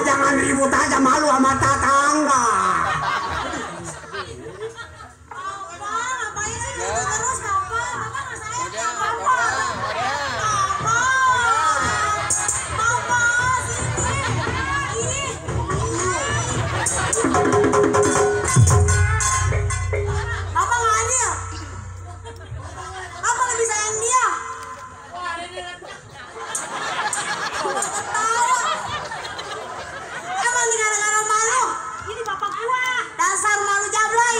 Jangan ribut aja, malu sama tetangga. Ngapain sih terus, Papa? Papa nggak sayang, Papa. Papa, sini. Papa nggak adil. Papa lebih sayang dia. Emang gara-gara malu? Ini bapak gua. Dasar malu jablay.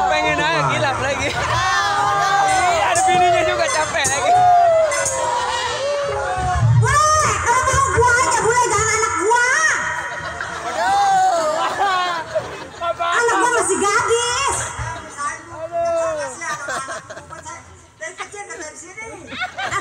Pengen aja gilap lagi. Ada bininya juga capek lagi. Boleh, kalau mau gua aja boleh, jangan anak gua. Anak gua masih gadis. Dari kecil sini.